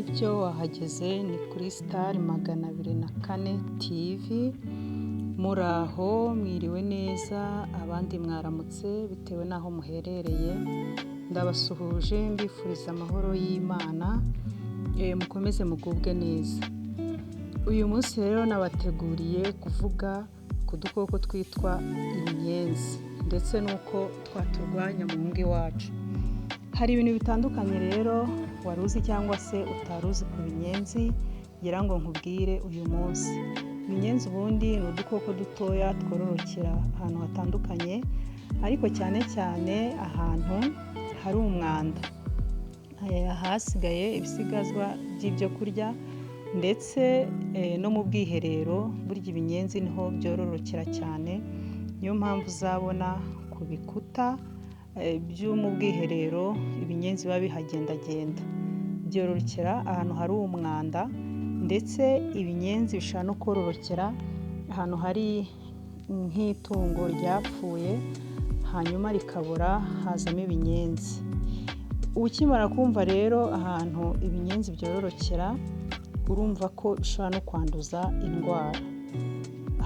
Nibyo, wahageze, ni kuri Star 204 TV. Muraho, mwiriwe neza, abandi mwaramutse bitewe n'aho muherereye. Ndabasuhuje mbifuriza amahoro y'Imana, mukomeze mugubwe neza. Uyu munsi rero nabateguriye kuvuga ku dukoko twitwa ibinyenzi ndetse n'uko twaturwanya mu ngo iwacu. Hari ibintu bitandukanye rero wari uzi cyangwa se utari uzi ku binyenzi, ngira ngo nkubwire uyu munsi. Ibinyenzi ubundi ni udukoko dutoya twororokera ahantu hatandukanye, ariko cyane cyane ahantu hari umwanda, ahasigaye ibisigazwa by'ibyo kurya ndetse no mu bwiherero. Burya ibinyenzi niho byororokera cyane, niyo mpamvu uzabona ku bikuta byo mu bwiherero ibinyenzi biba bihagendagenda. Byororokera ahantu hari umwanda, ndetse ibinyenzi bishobora no kororokera ahantu hari nk'itungo ryapfuye hanyuma rikabora, hazamo ibinyenzi. Ukimara kumva rero ahantu ibinyenzi byororokera, urumva ko bishobora no kwanduza indwara.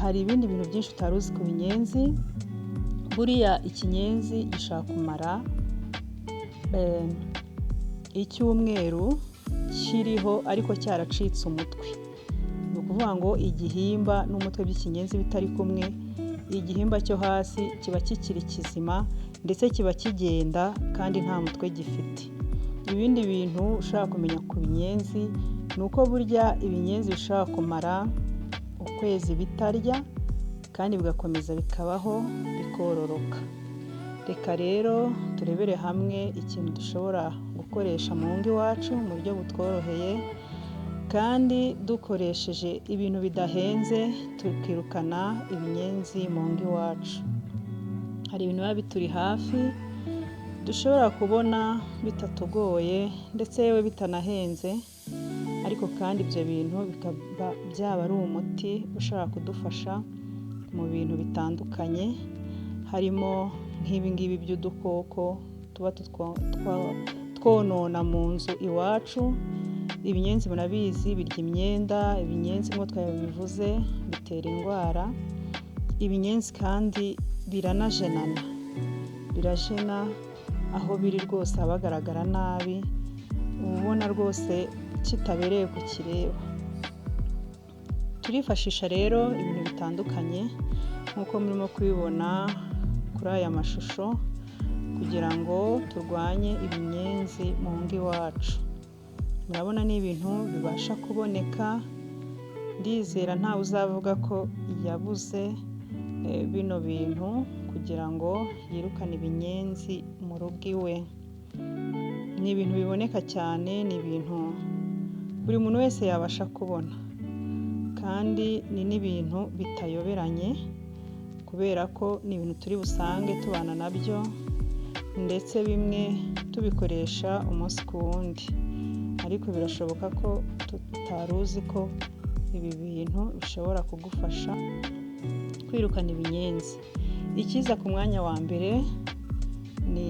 Hari ibindi bintu byinshi utari uzi ku binyenzi. Buriya ikinyenzi gishobora kumara icyumweru kiriho ariko cyaracitse umutwe. Ni ukuvuga ngo igihimba n'umutwe by'ikinyenzi bitari kumwe, igihimba cyo hasi kiba kikiri kizima ndetse kiba kigenda kandi nta mutwe gifite. Ibindi bintu ushobora kumenya ku binyenzi ni uko burya ibinyenzi bishobora kumara ukwezi bitarya kandi bigakomeza bikabaho, bikororoka. Reka rero turebere hamwe ikintu dushobora gukoresha mu ngo iwacu mu buryo butworoheye kandi dukoresheje ibintu bidahenze, tukirukana ibinyenzi mu ngo iwacu. Hari ibintu biba bituri hafi dushobora kubona bitatugoye ndetse yewe bitanahenze, ariko kandi ibyo bintu bikaba byaba ari umuti ushobora kudufasha mu bintu bitandukanye, harimo nk'ibi ngibi by'udukoko tuba twonona mu nzu iwacu. Ibinyenzi murabizi birya imyenda, ibinyenzi nk'uko twabivuze bitera indwara. Ibinyenzi kandi biranajenana, birajena aho biri rwose haba hagaragara nabi, uba ubona rwose kitabereye kukireba. Turifashisha rero ibintu bitandukanye nk'uko murimo kubibona kuri aya mashusho kugira ngo turwanye ibinyenzi mu ngo iwacu. Murabona ni ibintu bibasha kuboneka, ndizera ntawe uzavuga ko yabuze bino bintu kugira ngo yirukane ibinyenzi mu rugo iwe. Ni ibintu biboneka cyane, ni ibintu buri muntu wese yabasha kubona, kandi ni n'ibintu bitayoberanye kubera ko ni ibintu turi busange tubana nabyo, ndetse bimwe tubikoresha umunsi ku wundi, ariko birashoboka ko tutari uzi ko ibi bintu bishobora kugufasha kwirukana ibinyenzi. Ikiza ku mwanya wa mbere ni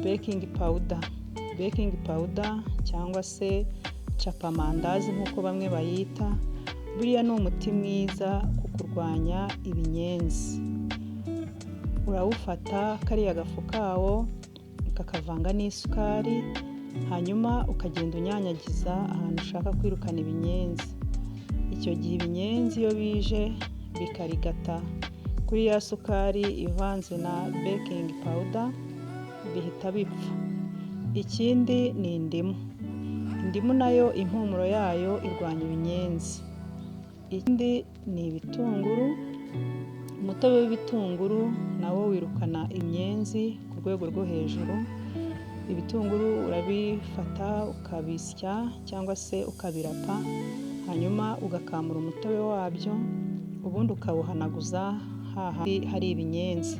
baking powder. Baking powder cyangwa se capamandazi nk'uko bamwe bayita, buriya ni umuti mwiza ku kurwanya ibinyenzi. Urawufata kariya gafu kawo ukakavanga n'isukari, hanyuma ukagenda unyanyagiza ahantu ushaka kwirukana ibinyenzi. Icyo gihe ibinyenzi iyo bije bikarigata kuri ya sukari ivanze na baking powder, bihita bipfa. Ikindi ni indimu. Indimu nayo impumuro yayo irwanya ibinyenzi. Ikindi ni ibitunguru, umutobe w'ibitunguru nawo wirukana inyenzi ku rwego rwo hejuru. Ibitunguru urabifata ukabisya cyangwa se ukabirapa, hanyuma ugakamura umutobe wabyo, ubundi ukawuhanaguza hahandi hari ibinyenzi.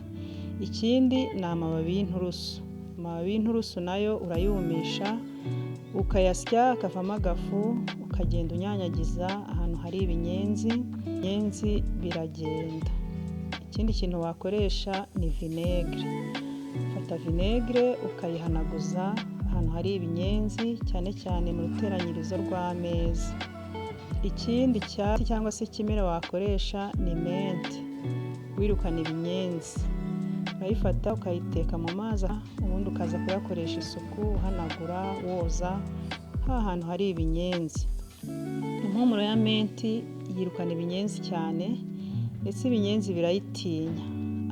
Ikindi ni amababi y'inturusu. Amababi y'inturusu nayo urayumisha, ukayasya akavamo agafu, ukagenda unyanyagiza ahantu hari ibinyenzi, ibinyenzi biragenda. Ikindi kintu wakoresha ni vinaigre. Ufata vinaigre ukayihanaguza ahantu hari ibinyenzi, cyane cyane mu ruteranyirizo rw'ameza. Ikindi cyatsi cyangwa se ikimera wakoresha ni menthe wirukana ibinyenzi. Urayifata ukayiteka mu mazi, ubundi ukaza kuyakoresha isuku, uhanagura, woza ha hantu hari ibinyenzi. Impumuro ya menthe yirukana ibinyenzi cyane, ndetse ibinyenzi birayitinya.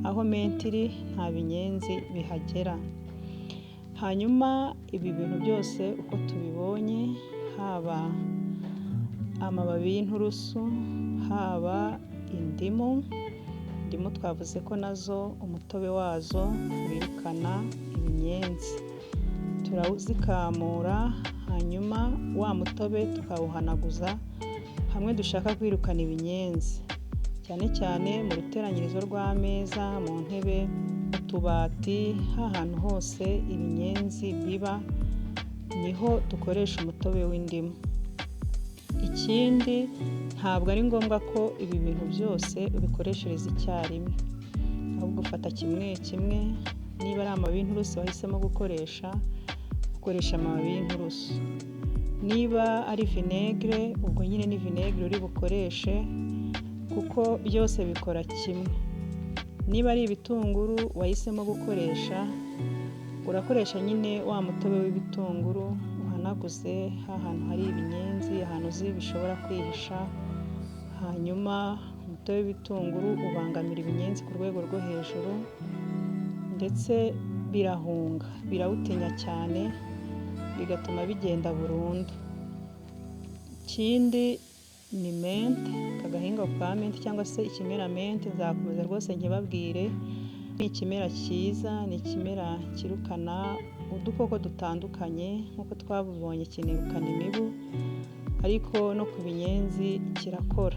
Aho menthe iri nta binyenzi bihagera. Hanyuma ibi bintu byose uko tubibonye, haba amababi y'inturusu, haba indimu, indimu twavuze ko nazo umutobe wazo wirukana ibinyenzi. Turazikamura, hanyuma wa mutobe tukawuhanaguza hamwe dushaka kwirukana ibinyenzi, cyane cyane mu ruteranyirizo rw'ameza, mu ntebe, mu tubati, hantu hose ibinyenzi biba niho dukoresha umutobe w'indimu. Ikindi, ntabwo ari ngombwa ko ibi bintu byose ubikoreshereza icyarimwe, ahubwo ufata kimwe kimwe. Niba ari amababi y'inturusu wahisemo gukoresha, ukoresha amababi y'inturusu. Niba ari vinaigre, ubwo nyine ni vinaigre uri bukoreshe, kuko byose bikora kimwe. Niba ari ibitunguru wahisemo gukoresha, urakoresha nyine wa mutobe w'ibitunguru, uhanaguze hantu hari ibinyenzi, ahantu uzi bishobora kwihisha. Hanyuma umutobe w'ibitunguru ubangamira ibinyenzi ku rwego rwo hejuru, ndetse birahunga, birawutinya cyane, bigatuma bigenda burundu. Ikindi ni menthe, aka gahinga ka menthe cyangwa se ikimera menthe, nzakomeza rwose nkibabwire. Ni ikimera cyiza, ni ikimera cyirukana udukoko dutandukanye, nk'uko twabibonye kinirukana imibu, ariko no ku binyenzi kirakora.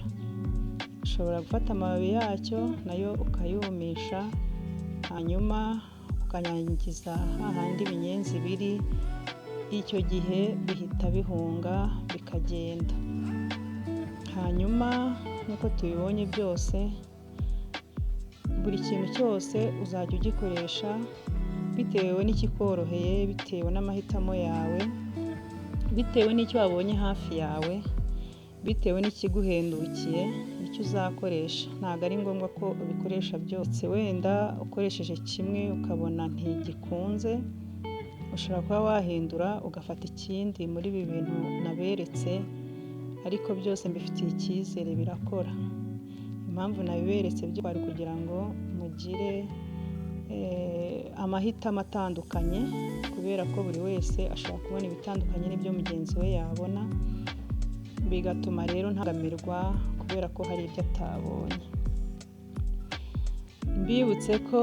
Ushobora gufata amababi yacyo nayo ukayumisha, hanyuma ukanyanyagiza hahandi ibinyenzi biri, icyo gihe bihita bihunga bikagenda. Hanyuma nk'uko tubibonye byose, buri kintu cyose uzajya ugikoresha bitewe n'ikikoroheye, bitewe n'amahitamo yawe, bitewe n'icyo wabonye hafi yawe, bitewe n'ikiguhendukiye, nicyo uzakoresha. Ntabwo ari ngombwa ko ubikoresha byose. Wenda ukoresheje kimwe ukabona ntigikunze, ushobora kuba wahindura ugafata ikindi muri ibi bintu naberetse, ariko byose mbifitiye icyizere birakora. Impamvu nabiberetse byari kugira ngo mugire amahitamo atandukanye, kubera ko buri wese ashobora kubona ibitandukanye n'ibyo mugenzi we yabona, bigatuma rero ntabangamirwa kubera ko hari ibyo atabonye. Mbibutse ko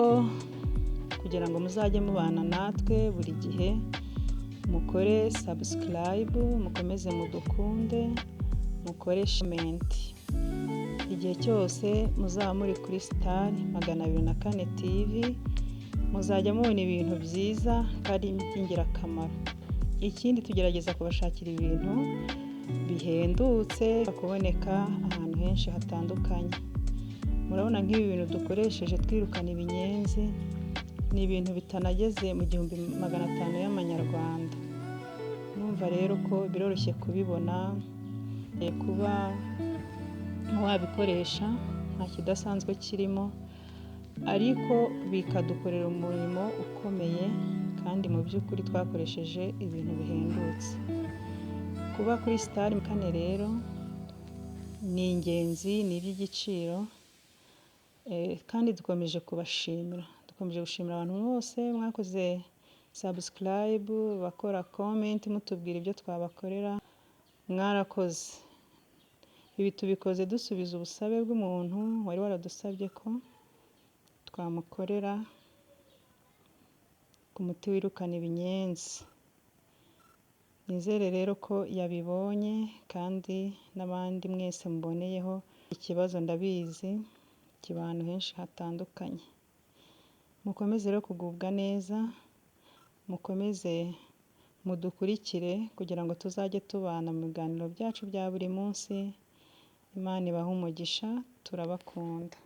kugira ngo muzajye mubana natwe buri gihe, mukore subscribe, mukomeze mudukunde, mukore comment. Igihe cyose muzaba muri kuri Star 204 TV, muzajya mubona ibintu byiza kandi by'ingirakamaro. Ikindi, tugerageza kubashakira ibintu bihendutse kuboneka ahantu henshi hatandukanye. Murabona nk'ibi bintu dukoresheje twirukana ibinyenzi, ni ibintu bitanageze mu 1500 y'amanyarwanda. Numva rero ko biroroshye kubibona, kuba wabikoresha nta kidasanzwe kirimo, ariko bikadukorera umurimo ukomeye, kandi mu by'ukuri twakoresheje ibintu bihendutse. Kuba kuri Star 4 rero ni ingenzi, ni iby'igiciro, kandi dukomeje kubashimira. Dukomeje gushimira abantu bose mwakoze subscribe, bakora comment mutubwira ibyo twabakorera, mwarakoze. Ibi tubikoze dusubiza ubusabe bw'umuntu wari waradusabye ko twamukorera ku muti wirukana ibinyenzi. Nizere rero ko yabibonye, kandi n'abandi mwese muboneyeho. Ikibazo ndabizi kiba ahantu henshi hatandukanye. Mukomeze rero kugubwa neza, mukomeze mudukurikire kugira ngo tuzajye tubana mu biganiro byacu bya buri munsi. Imana ibahe umugisha, turabakunda.